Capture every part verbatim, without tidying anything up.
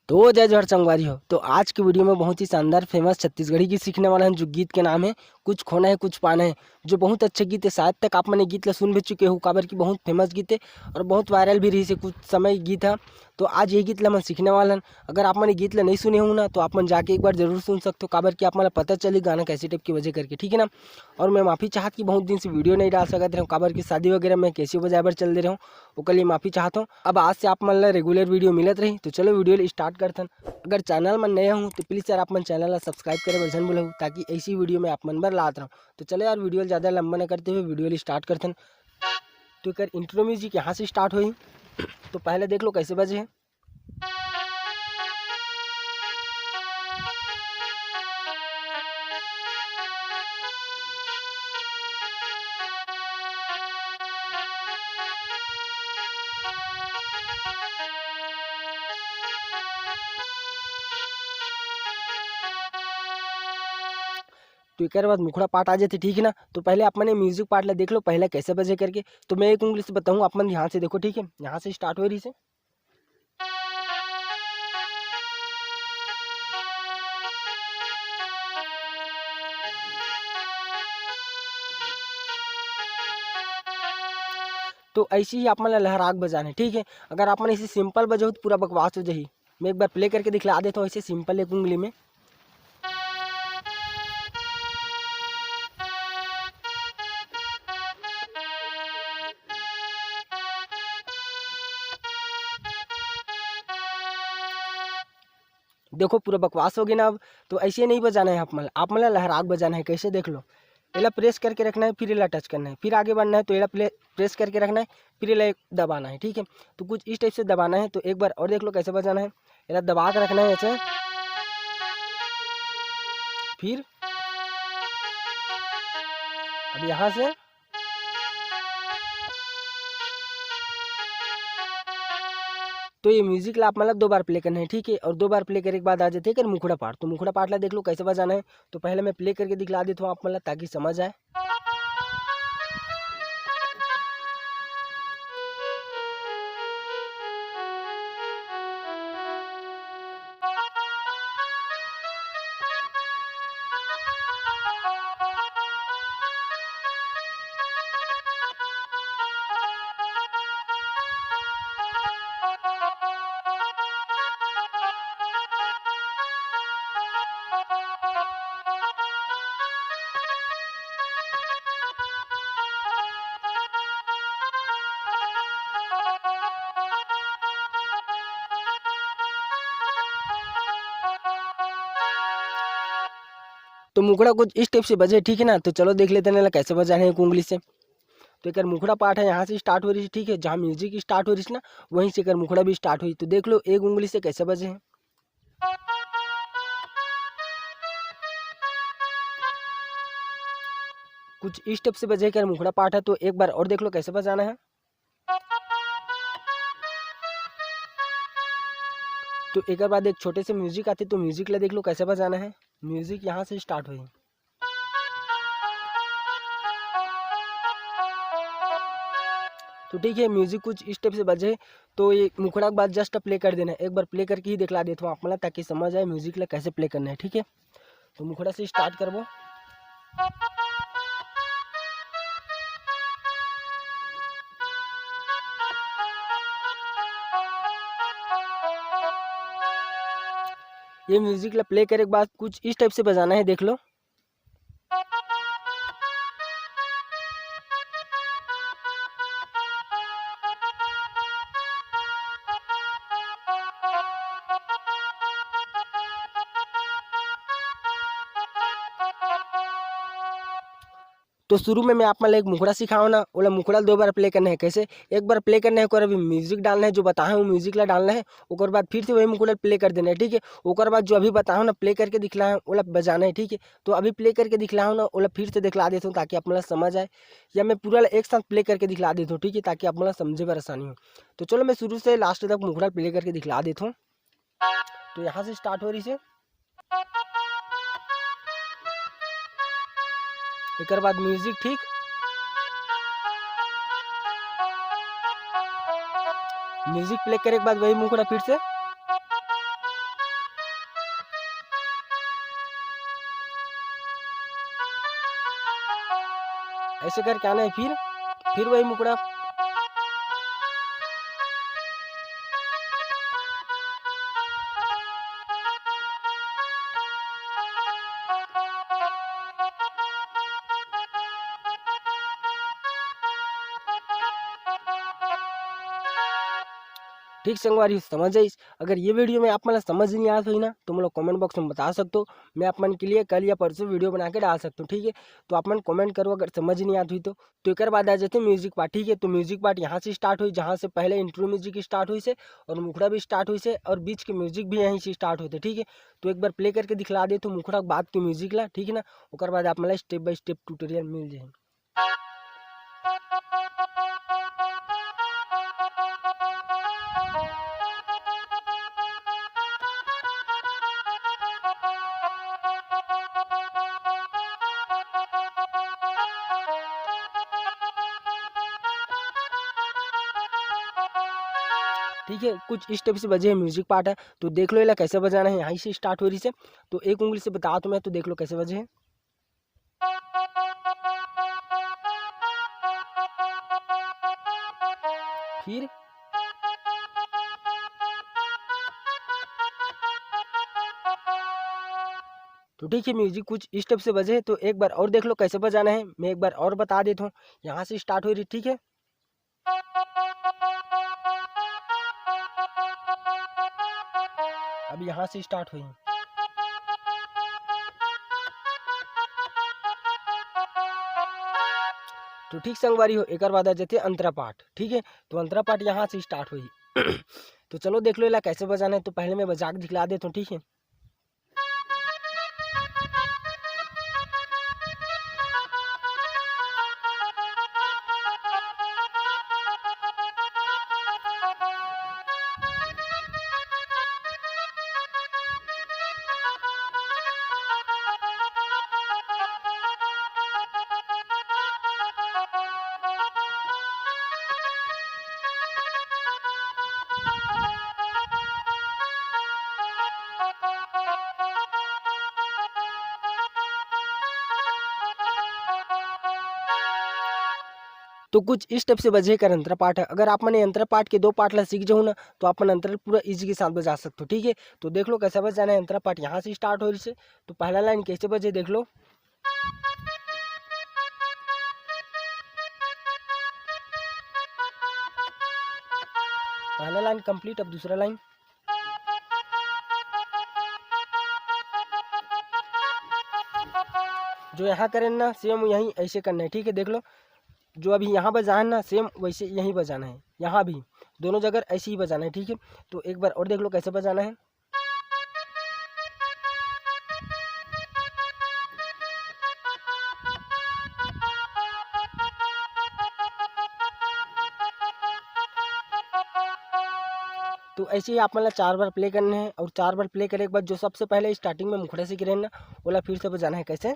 तो जय जोहार संगवारी हो। तो आज के वीडियो में बहुत ही शानदार फेमस छत्तीसगढ़ी गीत सीखने वाला हन, जो गीत के नाम है कुछ खोना है कुछ पाना है, जो बहुत अच्छा गीत है। शायद तक आप मन ये गीत ला सुन भी चुके हो, काबर कि बहुत फेमस गीत है और बहुत वायरल भी रहिस हे कुछ समय गीत है। तो आज ये गीत ला हमन सीखने वाला हन। अगर आप मन ये गीत ला नहीं सुने हो ना, तो आप मन जाके एक बार जरूर सुन सकते हो, काबर कि आप मन ला पता चली गाना कैसे टाइप के बजे करके, ठीक है ना। और मैं माफ़ी चाहत कि बहुत दिन से वीडियो नहीं डाल सकत रहे हूँ, काबर कि शादी वगैरह में कैसे बजाए बर चल दे रहे हूँ, ओकर लिए माफ़ी चाहत हूँ। अब आज से आप मन ला रेगुलर वीडियो मिलत रही। तो चलो वीडियो ला स्टार्ट करथन। अगर चैनल में नए हो तो प्लीज़ यार आप मन चैनल ला सब्सक्राइब करे बर झन भूलहू, ताकि ऐसी वीडियो मैं आप मन बर लात रहूँ। तो चलो यार वीडियो ला ज़्यादा लंबा न करते हुए वीडियो ला स्टार्ट करथन। तो एकर इंट्रो म्यूजिक यहाँ से स्टार्ट होही। तो पहले देख लो कैसे बजे है। तो एकर बाद मुखड़ा पार्ट आ जाथे, ठीक है ना। तो पहले आप मन म्यूजिक पार्ट ला देख लो पहले कैसे बजे करके। तो मैं एक उंगली से बताऊँ, आप मन ध्यान से देखो, ठीक है। यहाँ से स्टार्ट हो रही से। तो ऐसे ही आप मन ला लहराग बजाना है, ठीक है। अगर आप मन ऐसे सिंपल बजाओ तो पूरा बकवास हो जाही। मैं एक बार प्ले करके दिखला देता हूँ ऐसे सिंपल एक उंगली में। देखो पूरा बकवास हो गया ना। अब तो ऐसे नहीं बजाना है आप मन, आप मन ला लहराग बजाना है। कैसे देख लो, एला प्रेस करके रखना है, फिर एला टच करना है, फिर आगे बढ़ना है। तो एला प्ले प्रेस करके रखना है, फिर एला दबाना है, ठीक है। तो कुछ इस टाइप से दबाना है। तो एक बार और देख लो कैसे बजाना है। एला दबा के रखना है ऐसे। फिर अब यहाँ से तो ये म्यूजिक ला आप मन ला दो बार प्ले करना है, ठीक है। और दो बार प्ले करे के बाद आ जाथे एकर मुखड़ा पार्ट। तो मुखड़ा पार्ट ला देख लो कैसे बजाना है। तो पहले मैं प्ले करके दिखला देता हूँ आप मन ला, ताकि समझ आए। तो मुखड़ा कुछ इस टाइप से बजे, ठीक है ना। तो चलो देख लेते हैं ना कैसे बजाना है एक उंगली से। तो एकर मुखड़ा पार्ट है, यहाँ से स्टार्ट हो रही है, ठीक है, जहाँ म्यूजिक स्टार्ट हो रही है ना, वहीं से एकर मुखड़ा भी स्टार्ट हुई। तो देख लो एक उंगली से कैसे बजे हैं। कुछ इस टाइप से बजे एकर मुखड़ा पार्ट है। तो एक बार और देख लो कैसे बजाना है। तो एकर बाद एक छोटे से म्यूजिक आथे, तो म्यूजिक ला देख लो कैसे बजाना है। म्यूजिक यहाँ से स्टार्ट हुई। तो ठीक है, म्यूजिक कुछ इस टाइप से बजे, तो ये मुखड़ा के बाद जस्ट प्ले कर देना है। एक बार प्ले करके ही दिखला देता हूँ आप मन ला, ताकि समझ आए म्यूजिक ला कैसे प्ले करना है, ठीक है। तो मुखड़ा से स्टार्ट करबो। ये म्यूजिक ला प्ले करे के बाद कुछ इस टाइप से बजाना है, देख लो। तो शुरू में मैं आप मन ला एक मुखड़ा सिखाओ ना, ओला मुखड़ा दो बार प्ले करना है। कैसे? एक बार प्ले करना है, ओकर अभी म्यूजिक डालना है, जो बताए हूँ म्यूजिक ला डालना है, ओकर बाद फिर से वही मुखड़ा प्ले कर देना है, ठीक है। ओकर बाद जो अभी बताए हूँ ना, प्ले करके दिखला है, ओला बजाना है, ठीक है। तो अभी प्ले करके दिखला हूँ ना, ओला फिर से दिखला देता हूँ ताकि आप मन ला समझ आए, या मैं पूरा ला एक साथ प्ले करके दिखला देता हूँ, ठीक है, ताकि आप मन ला समझे बर आसानी हो। तो चलो मैं शुरू से लास्ट तक मुखड़ा प्ले करके दिखला देता हूँ। तो यहाँ से स्टार्ट हो रही से, एकर बाद म्यूजिक, ठीक, म्यूजिक प्ले करे के बाद वही मुखड़ा फिर से। ऐसे करके आना है। फिर फिर वही मुखड़ा। ठीक संगवारी हो, समझ आइस। अगर ये वीडियो में आप मन ला समझ नहीं आत होही ना, तो मोला कमेंट बॉक्स में बता सकते हो। मैं आप मन के लिए कल या परसों वीडियो बना के डाल सकता हूँ, ठीक है। तो आप मन कमेंट करो अगर समझ नहीं आत होही तो। तो एक बार आ जाते म्यूजिक पार्ट, ठीक है। तो म्यूजिक पार्ट यहाँ से स्टार्ट हुई, जहाँ से पहले इंट्रो म्यूजिक स्टार्ट हुई से और मुखड़ा भी स्टार्ट हुई से और बीच के म्यूजिक भी यहीं से स्टार्ट होते, ठीक है। तो एक बार प्ले करके दिखला दे तो मुखड़ा बाद के म्यूजिक ला, ठीक है ना। ओकर बाद आप मन ला स्टेप बाय स्टेप ट्यूटोरियल मिल जाए। ठीक है, कुछ इस टाइप से बजे है म्यूजिक पार्ट है। तो देख लो एला कैसे बजाना है, यहाँ से स्टार्ट हो रही से। तो एक उंगली से बता तो मैं, तो देख लो कैसे बजे है। फिर तो ठीक है, म्यूजिक कुछ इस टाइप से बजे है। तो एक बार और देख लो कैसे बजाना है, मैं एक बार और बता देता हूँ। यहाँ से स्टार्ट हो रही, ठीक है। अब यहाँ से स्टार्ट हुई। तो ठीक संगवारी हो, एक बार आ जाते अंतरा पाठ, ठीक है। तो अंतरा पाठ यहाँ से स्टार्ट हुई। तो चलो देख लो एला कैसे बजाना है। तो पहले मैं बजा के दिखला देता हूँ, ठीक है। तो कुछ इस टाइप से बजे कर अंतरा पाठ है। अगर आप मन अंतरा पाठ के दो पाठ ला सीख जाओ ना, तो आप मन अंतरा पूरा ईजी के साथ बजा सकते हो, ठीक है। तो देख लो कैसे बजाना है। अंतरा पाठ यहाँ से स्टार्ट हो रही से, तो पहला लाइन कैसे बजे देख लो। पहला लाइन कंप्लीट। अब दूसरा लाइन जो यहाँ करें ना, सेम यहीं ऐसे करना है, ठीक है। देख लो, जो अभी यहाँ बजाना है ना, सेम वैसे यहीं बजाना है, यहाँ भी दोनों जगह ऐसे ही बजाना है, ठीक है। तो एक बार और देख लो कैसे बजाना है। तो ऐसे ही आप मन ला चार बार प्ले करना है और चार बार प्ले करे के बाद जो सबसे पहले स्टार्टिंग में मुखड़ा से गिरे ना, ओला फिर से बजाना है। कैसे?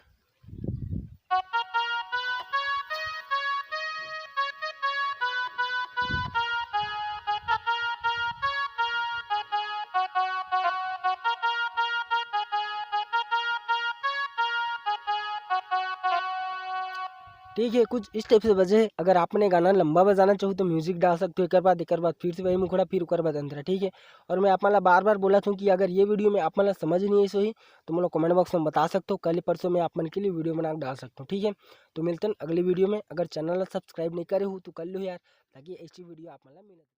ठीक है, कुछ इस टाइप से बजे। अगर आपने गाना लंबा बजाना चाहो तो म्यूजिक डाल सकते हो एक बार, एक बार फिर से वही मुखड़ा, फिर ओकर बाद अंतरा, ठीक है। और मैं आप मन ला बार बार बोला था कि अगर ये वीडियो में आप मन ला समझ नहीं आई सही, तो मोला कमेंट बॉक्स में बता सकते हो। कल परसों मैं आप मन के लिए वीडियो बना के डाल सकता हूँ, ठीक है। तो मिलते हैं अगली वीडियो में। अगर चैनल ला सब्सक्राइब नहीं करे हो तो कर लो यार, ताकि ऐसी वीडियो आप मन ला मिले।